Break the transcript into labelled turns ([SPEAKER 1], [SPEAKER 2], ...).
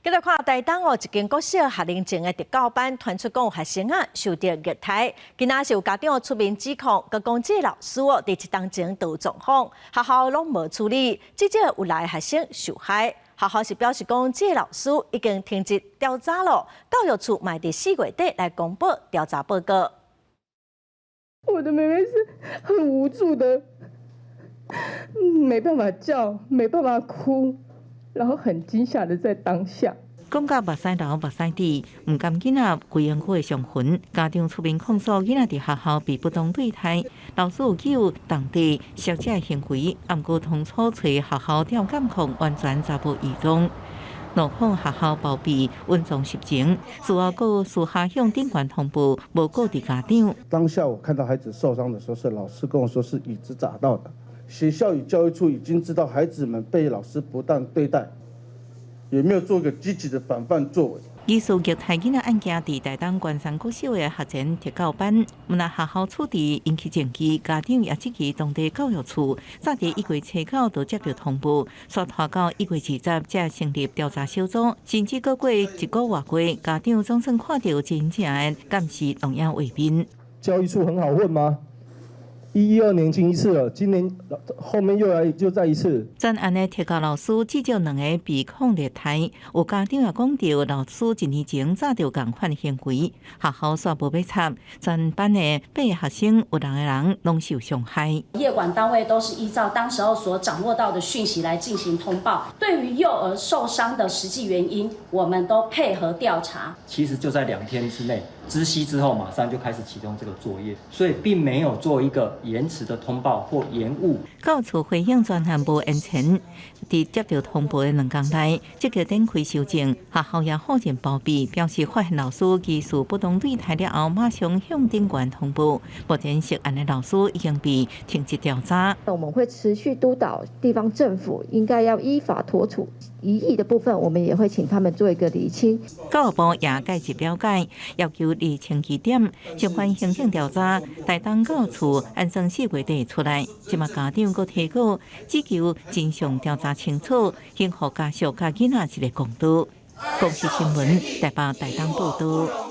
[SPEAKER 1] 繼續看台東哦，一間國小學齡前的特教班傳出講學生啊受著虐待，今仔是有家長出面指控，閣講這个老師哦，佇一冬前就有狀況，學校攏無處理，至少有六个學生受害。學校是表示講，這个老師已經停職調查了，教育處嘛佇4月底來公布調查報告。
[SPEAKER 2] 我的妹妹是很無助的，沒辦法叫，沒辦法哭，然後很驚嚇的在當下。
[SPEAKER 3] 講甲目屎流目屎滴，毋甘囡仔規身軀的傷痕，家長出面控訴囡仔佇學校被不當對待，老師有有當地小姐的行為，毋過當初揣學校調監控完全查無異狀，怒控學校包庇隱藏實情，事後閣私下向長官通報，無告知家長。
[SPEAKER 4] 當下我看到孩子受傷的時候，是老師跟我說是椅子砸到的。學校與教育處已經知道孩子們被老師不當對待，也沒有做一個積極的防範作為。
[SPEAKER 3] 疑似虐待囡仔案件佇台東關山國小的學前特教班，毋但學校處置引起爭議，家長也質疑當地教育處早佇1月初9就接到通報，煞拖到1月20才成立調查小組，甚至閣過一個外月，家長總算看著真正的監視錄影畫面。
[SPEAKER 5] 教育處很好混嗎？112年經一次了，今年後面又來就再一次。
[SPEAKER 3] 全案的特教老師至少兩个被控虐待，有家長也講著老師一年前早就仝款行為，學校煞無欲插，全班的八个學生有六个人攏受傷害。
[SPEAKER 6] 業管單位都是依照當時候所掌握到的訊息來進行通報。對於幼兒受傷的實際原因，我們都配合調查。
[SPEAKER 7] 其實就在2天之內，知悉之後，馬上就開始啟動這個作業，所以並沒有做一個延遲的通報或延誤。
[SPEAKER 3] 教育處回應專案無延遲，佇接著通報的2工內，積極展開修正。學校也否認包庇，表示發現老師疑似不當對待了後，馬上向長官通報。目前涉案的老師已經被停職調查。
[SPEAKER 8] 我們會持續督導地方政府，應該要依法妥處疑義的部分，我們也會請他們做一個釐清。
[SPEAKER 3] 教育部也介入了解，要求釐清疑點，相關行政調查，台東教育處按算4月底出來。這馬家長閣提告，只求真相調查清楚，還予家屬佮囡仔一個公道。公視新聞台北台東報導。